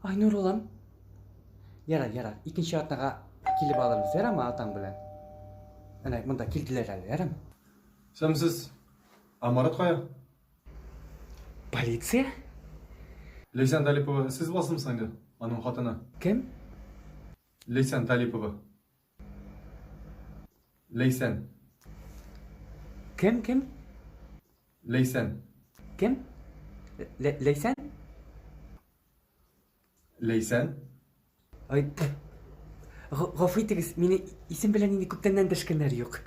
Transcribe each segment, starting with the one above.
Айнур улым. Ярар, ярар. Икенче атнага килеп алырбыз, ярамы атаң белән? Әнә, монда килделәр әле, ярамы? Сәмсез. Ә Марат кая? Полиция? Ләйсән Талипова, сез буласызмы соң инде? Аның хатыны. Кем? Ләйсән Талипова. Ләйсән. Кем, кем? Ләйсән. Кем? Ләйсән? Ләйсән. Ай, гафу итегез, мине исем белән инде күптәннән дәшкәннәр юк.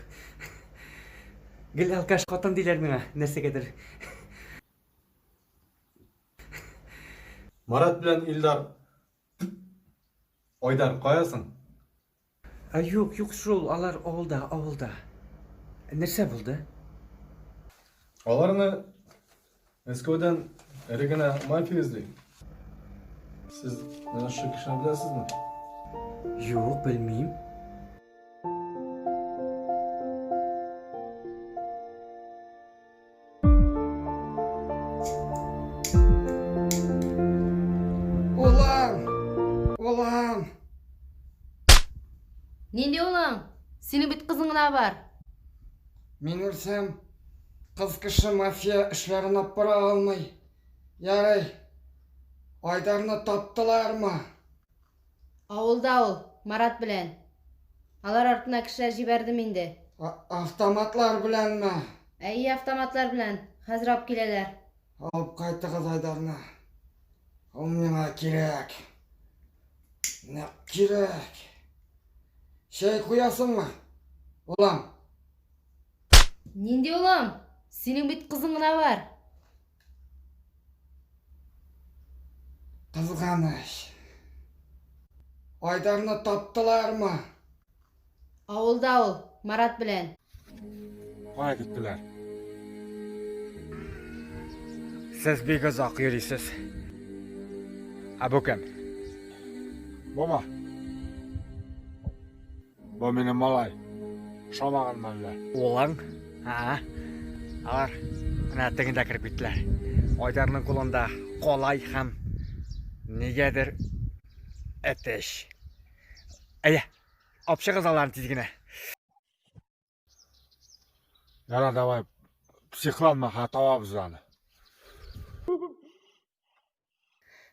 Гел алкаш хатын диләр миңа, нәрсәгәдер. Марат белән Илдар. Айдар, каясың? Ә юк, юк шул, алар авылда, авылда. Нәрсә булды? Аларны Мәскәүдән эре генә мафия эзли. Сез менә шушы кешене беләсезме? Юк, белмим. Улым! Улым! Нинди улың? Синең бит кызың гына бар. Мин үлсәм, кыз кеше мафия эшләрен алып бара алмый. Ярый, Айдарны таптылармы? Авылда ул, Марат белән. Алар артына кешеләр җибәрдем инде. Автоматлар беләнме? Әйе, автоматлар белән. Хәзер алып киләләр. Алып кайтыгыз Айдарны. Ул миңа кирәк. Нык кирәк. Чәй куясыңмы, улым? Нинди улым? Синең бит кызың гына бар. Кызганыч. Айдарны таптылармы? Авылда ул, Марат белән. Кая киттеләр? Сез бик озак йөрисез. Ә бу кем? Баба. Бу минем малай. Ошамаганмы әллә? Улың? А? Алар менә тегендә кереп киттеләр. Айдарның кулында калай һәм нигәдер әтәч. Әйдә, алып чыгыгыз аларны тиз генә. Яра, давай, психланма, ха, табабыз аны.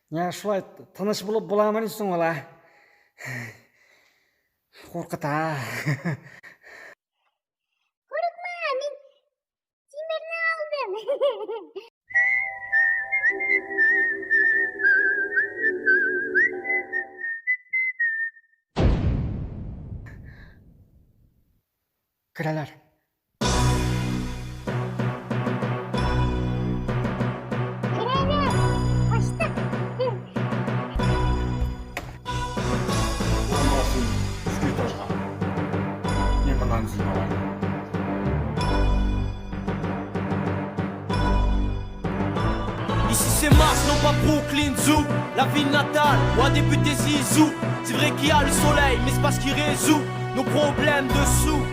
Менә шулай тыныч булып буламыни соң ул, ә? Куркыта. Курыкма, мин тимерне алдым. Керәләр. Керәләр. Качтык. Урынга син өске этажга. Мин моннан үзем алам. Ici c'est Mars, non pas Brooklyn Zoo. La ville natale où a débuté Zizou. C'est vrai qu'il y a le soleil, mais c'est pas ce qui résout nos problèmes de sous.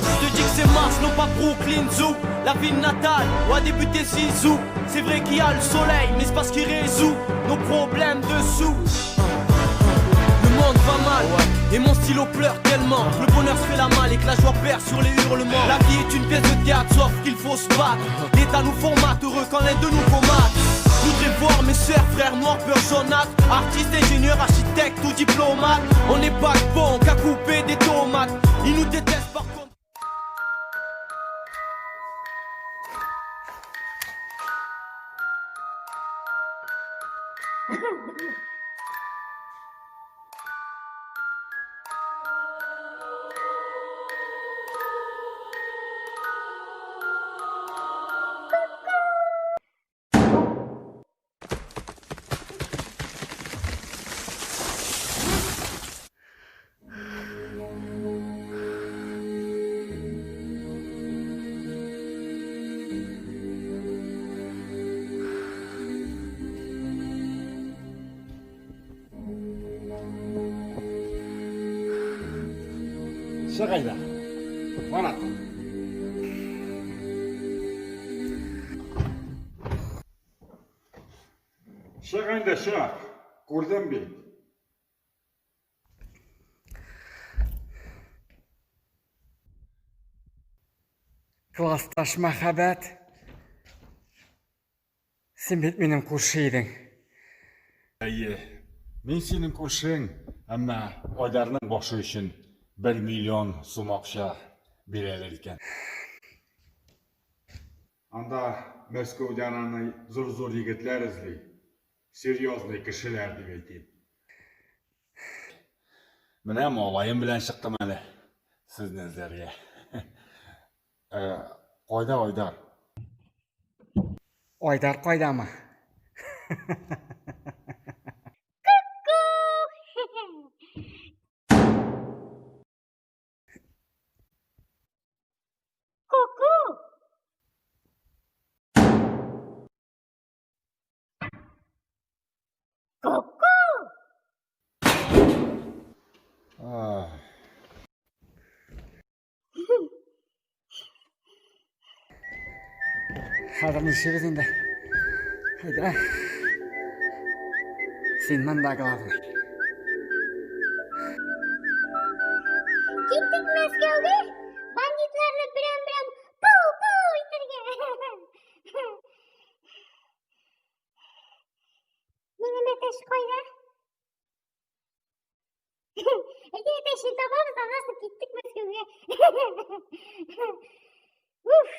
Je te dis que c'est Mars, non pas Brooklyn Zoo. La ville natale où a débuté Zizou. C'est vrai qu'il y a le soleil, mais c'est pas ce qui résout nos problèmes de sous. Le monde va mal et mon stylo pleure tellement. Le bonheur se fait la malle et que la joie perd sur les hurlements. La vie est une pièce de théâtre, sauf qu'il faut se battre. L'État nous formate, heureux quand l'un de nous comate. Je voudrais voir mes sœurs, frères noirs, peur jaunâtre. Artistes, ingénieurs, architectes ou diplomates. On n'est pas bon qu'à couper des tomates. Ils nous détestent par contre. Чык әйдә. Марат. Чык инде, чык. Күрдем бит. Классташ мәхәббәт. Син бит минем күрше идең. Әйе, мин синең күршең, әмма Айдарның башы өчен 1 миллион сум акча бирәләр икән. Анда Мәскәүдән аны зур-зур егетләр эзли. Серьезный кешеләр дип әйтим. Менә малаем белән чыктым әле сезне эзләргә. Э, кайда Айдар? Айдар кайдамы? Ку-ку! Ку-ку! Ах. Хәзер нишлибез инде? Әйдә. Син монда главный. Киттек Мәскәүгә, бандитларны берәм-берәм пу-пу итәргә. Минем әтәч кайда? Әйдә әтәчне табабыз, аннан соң киттек Мәскәүгә. Уф!